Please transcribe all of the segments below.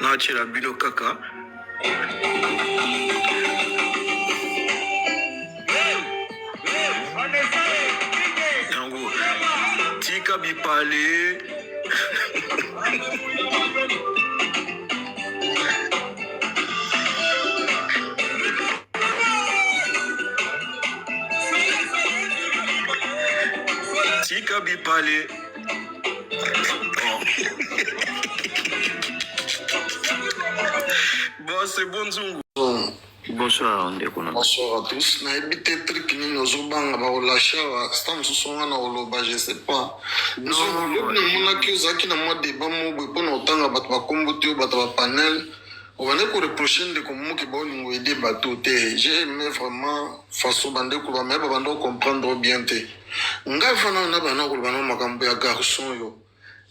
Natiela bino kaka. Yango tika bipale. Tika bipale. Bon, c'est bon nzungu. Bonsoir ndeko na. Bonsoir à tous. Nayebi te truc nini ozobanga bakolashe awa sta mosusu nga na koloba je sais pas. Nzungu lobi namonaki ozalaki na mwa debat moko boye mpo na kotanga bato bakombo te oyo bato ya bapanel obandaki koreproche ndeko moke baolingo ede bato te. J'ai aimé vraiment façon bandeko bamaye babanda kocomprendre bien te. Ngai fana na banda koloba na makambo ya garçon oyo.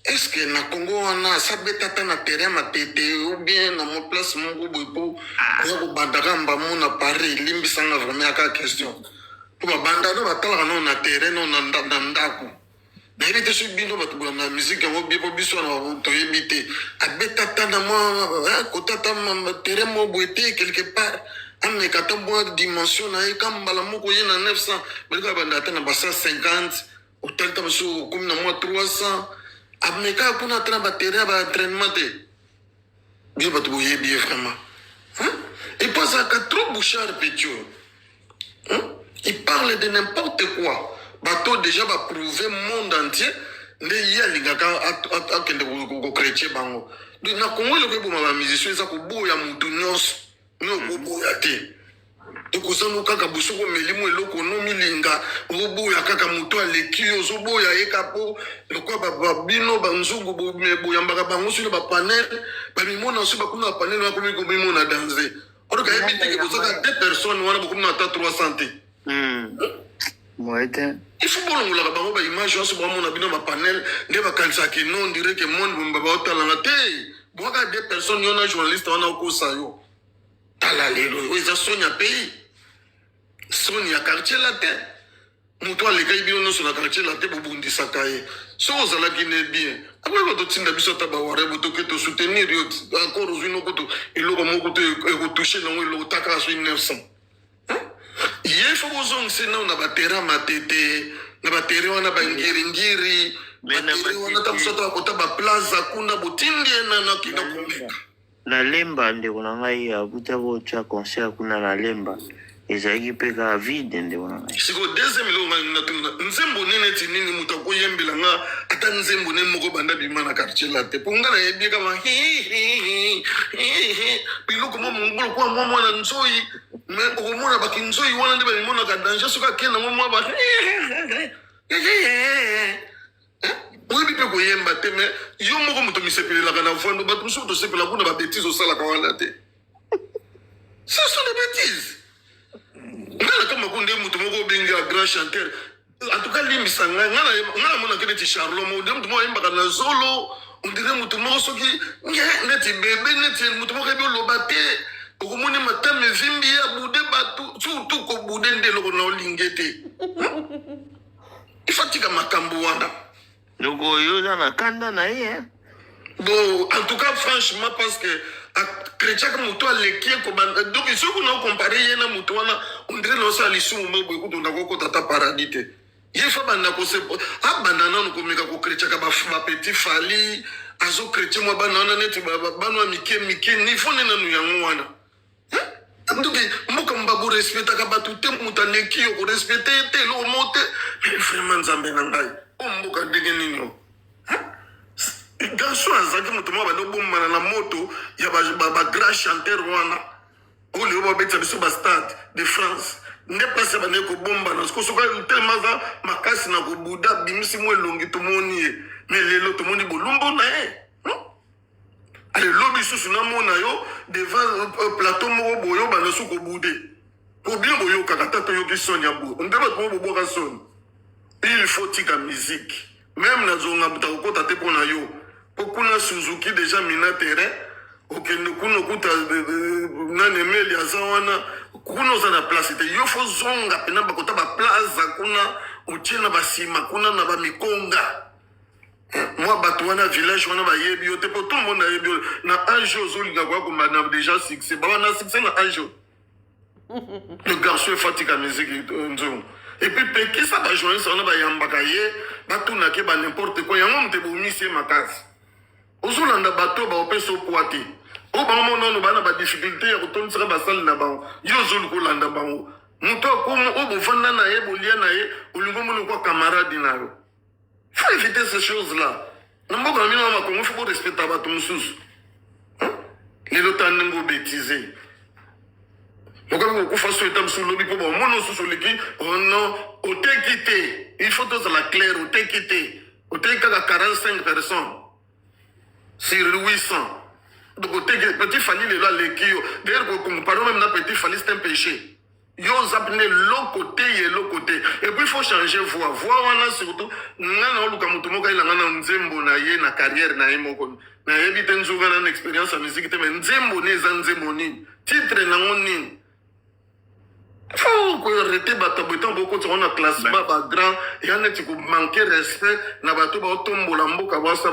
Est ce que na Congo wana asa beta ata na terrain matete ou bien na mwa place moko boye po oya kobandaka mbamu na Paris limbisa nga vraiment ya kaka question po babanda no batalaka no na terrain no na na ndako nayebi te soki bino bato bolanda musique yango bien po biso wana toyebi te abeta ata na mwa kota ata terrain moko boye te quelque part ameka ata mwa dimension na ye ka mbala moko ye na 900 balika banda ata na ba 150 otali ta mosusu okomi na mwa 300 ameka kuna ata na baterrain ya baentrainement te bino bato boyebi ye vraiment hein? Et puis azalaka trop bouchard petit oyo hein? Il parle de n'importe quoi bato déjà baprouve monde entier nde ye alingaka akende kochrétien bango donc na kongo eloko eboma bamusicien eza koboya motu nyonso me okoboya te tokozano kaka bo soki omeli mwa eloko no milinga oboya kaka moto aleki yo ozoboya ye ka po lokola bino banzungu boyambaka bango soki na bapanel bamimona soki bakomi na bapanel wana komi komimona danze oyoka yebi teke bozaka deux personnes wana bokomi na ata 300 te Moyen te. Il faut bolongolaka bango ba image nyonso bamona bino ba panel nde bakanisaka ke non dire ke monde bomba baotalanga te bwaka deux personnes yo na journaliste wana okosa yo tala lelo oyo eza soni ya pays soni ya quartier latin moto alekaki bino nyonso na quartier latin bobundisaka ye soki ozalaki ne bien akoki kototinda biso ata baware botoke tosoutenir yo encore ozwi nokutu eloko moko to ekotouche nango eloko taka soki 900 ye fo bozongisa nao na baterrain matete na baterrain wana bangiringiri baterrain wana ta mosu ata bakota baplaza kuna botindi ye nano akenda komeka na lemba ndeko na ngai abuta kotya concert kuna na lemba ezalaki mpe kaka vide ndeko na ngai sikoyo deuxième eloko ngai natuna nzembo nini neti nini moto akoyembela nga ata nzembo ne moko banda bima na quartier la te mpo nga nayebi kaka biloko mwa mongolo kwa mwa mwana nzoi Mais okomona ba kinzoyi wana nde bamimonaka danger soki akei nango mwa ba oyebi mpe koyemba te mais yo moko moto misepelelaka na voix ndo bato mosusu tosepela kuna ba bêtises osalaka wana te ce sont des bêtises nga nakamba ko nde moto moko obengi ya grand chanteur En tout cas limbisa ngai ngai na ngai namonaki neti Charlot moko nde moto moko ayembaka na zolo on dirait moto moko soki nge neti bebe neti moto moko ayebi oloba te okomoni matama evimbi ye abude bato surtout kobude nde eloko na olinge te il faut atika makambo wana Donc oyo oza na kanda na ye hein? Bon, en tout cas, franchement, parce que chrétien moto aleki ye kobanda donc soki na okompare ye na moto wana ondire na osala lisumu moko boye kutu nakokota ata paradis te ye fa banda kose abanda nanu komeka kokretiaka bapetit fali azokretie mwa bana wana neti bana ya mike mike niveau nde nanu yango wana ndoki mboka mba borespectaka bato te moto aleki yo korespecte ye te eloko moko te mais vraiment nzambe na ngai o mboka ndenge nini o garçon azalaki moto moko bandi obombana na moto ya bagrand chanteur wana oyo lelo babetisa biso bastade de france nde place ya bandeki kobombana siko soki telema aza makasi na kobuda abimisi mwa elongi tomoni ye mais lelo tomoni bolumbu na ye Ale lobi susu namona yo devant euh, plateau moko boye obanda su kobude po bino boyokaka ata toyoki soni ya boye nde bato moko bobwaka soni il faut tika musique meme nazonga moto akokota te mpo na yo po kuna suzuki deja mina terrain okende kuna okuta euh, euh, nani emeli aza wana kuna oza na place te yo fo zonga mpena bakota baplaza kuna otie na basima kuna na bamikonga. Mwa bato wana village wana bayebi yo te, po tout le monde ayebi yo na age ozolinga koya komba na déjà succès, baba na succès na age. Le garçon efatika musique nzongo. Et puis pekisa bajournaliste wana bayambaka ye, batunake ba n'importe quoi. Yango moto ebomisi ye makasi. Ozolanda bato oyo baopesa opwa te, oyo bango mo nano baa na badifficulté ya kotondisaka basali na bango. Yo ozoluka olanda bango, moto akomo oyo bovanda na ye, bolia na ye, olingi omoni okwa camarade na yo. Faut éviter ces choses là na mboka na bino ya makongo. Faut borespecta bato mosusu. Lelo ta ndenge obétise, okoki kokufa so eta mosusu lobi, mpo bamona mosusu oleki. Oh non, oteki te. Il faut tozala clair, oteki te, oteki kaka 45 personnes sur 800. Donc oteki Petit Fally lelo aleki yo. D'ailleurs, kocomparer même na Petit Fally, c'est un péché. Yo oza mpena eloko te, ye eloko te. Et puis faut changer voix, voix wana surtout. Nga na oluka moto moko ayelanga na nzembo na ye na carrière na ye moko. Nayebi te, nzuka na expérience ya musique te, mais nzembo ne eza nzembo nini, titre nango nini? Faut koarrêter bato boye. Ntango bokotisa ngo na classement bagrand, ya neti komanquer respect na bato baotombola mboka. Basa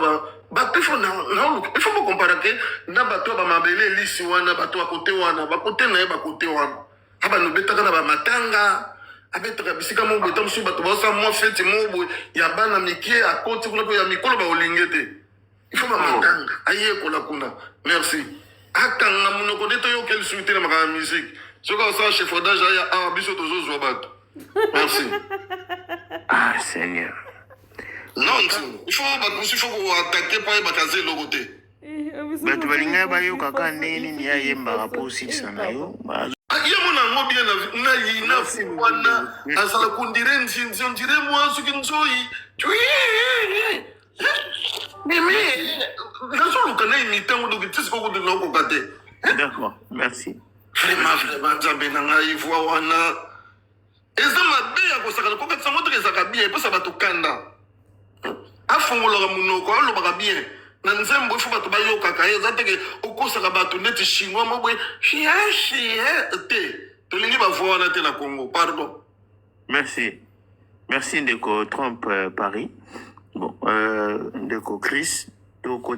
bato, il faut naoluka, il faut bocomparer ke na bato ya bamabele elisi wana, bato bakote wana, bakote na ye, bakote wana. Abanda obetaka na bamatanga, abetaka bisika moko boye. Ta mosusu bato baosala mwa feti moko boye ya bana mike, akoti kuna, mpo ya mikolo baolinge te. Il faut bamatanga, ayekola kuna. Merci. Akanga monoko nde toyoka lisusu te na makambo ya musique. Soki asala échafaudage, aya awa, biso tozozwa bato. Merci. Ah Seigneur. Non, il faut bato mosusu, il faut koattaquer mpo ayebaka aza eloko te. Bato balingaki bayokaka ndenge nini ayembaka mpo osilisa na yo. Ye mona yango bien na yina wana azala kondire nzinzi, ondire mwa soki nzoi. Mimi nazoluka na imite yango, donc ti sikoyo kutu naokoka te. D'accord, merci. Vraiment, vraiment, Nzambe na ngai, voix wana eza mabe ya kosakana. Kokatisa ngo toka ezalaka bien, epesa bato kanda. Afungolaka monoko, alobaka bien na nzembo, ifo bato bayokaka ye. Eza teke okosaka bato neti chinois mo boye chien chien te. Tolingi bavoix wana te na Congo, pardon. Merci, merci ndeko Trump. Paris. Bon, ndeko Chris, toko